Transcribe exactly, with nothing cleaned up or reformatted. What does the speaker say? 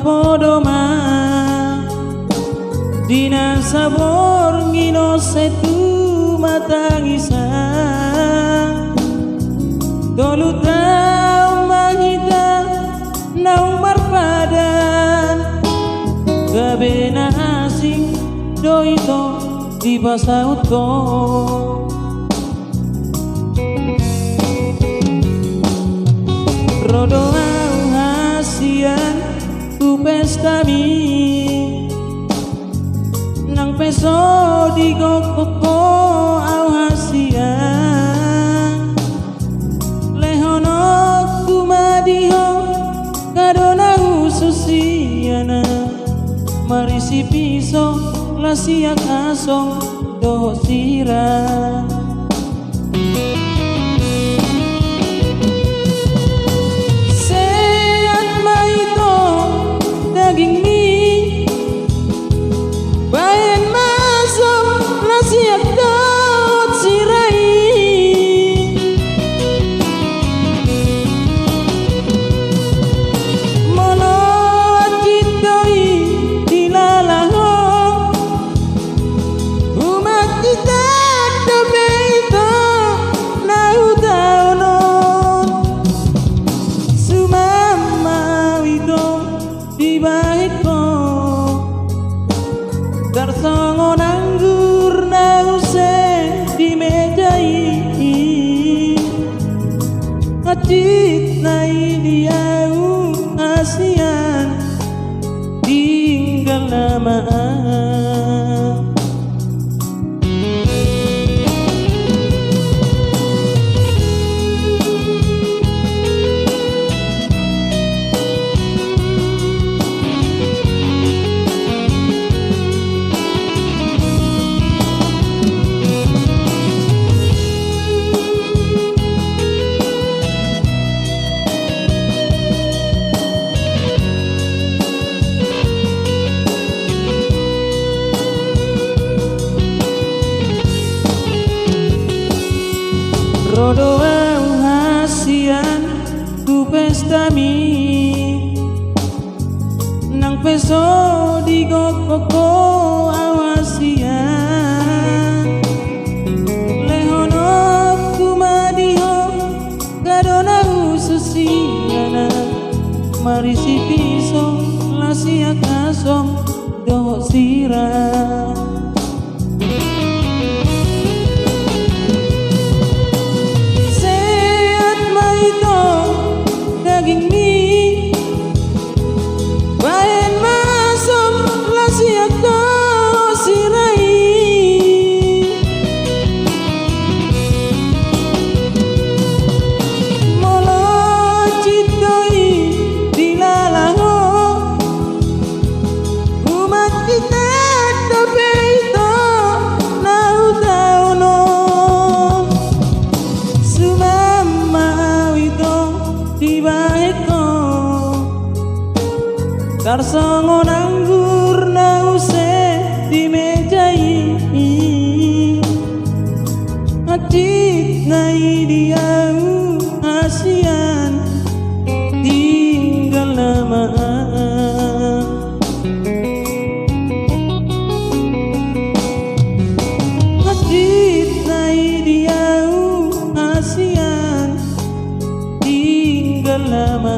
Podo ma di na saborngin on sai tu matangisan. Tolu taon ma hita naung marpadan, gabe na asing do ito dipasaut ho. Ro do au hasian tu pestami, nang pe so digokhon ho au hasian. Lehononku ma di ho kado na hushus sian na marisi piso, las siak asong dohot sira. Sehat ma ito dagingmi, bahen ma asong las siak dohot sira i. Molo hansit do i dilala ho, umat hita dope ito na hutaonon. Suman ma au ito dibahen ho, tarsongon anggur na use di meja i. Hansit nai di au hasian, tinggal nama. Ro do au hasian tu pestami, nang pe so digokhon ho au hasian. Lehononku ma di ho kado na hushus sian na marisi piso, las siak asong dohot sira. Sehat ma ito dagingmi, bahen ma asong las siak dohot sira i. Molo hansit do i dilala ho, umat hita dope ito na hutaonon. Suman ma au ito dibahen ho, tarsongon anggur na use di meja i. Hansit nai di au hasian, tinggal nama. Hansit nai di au hasian, tinggal nama.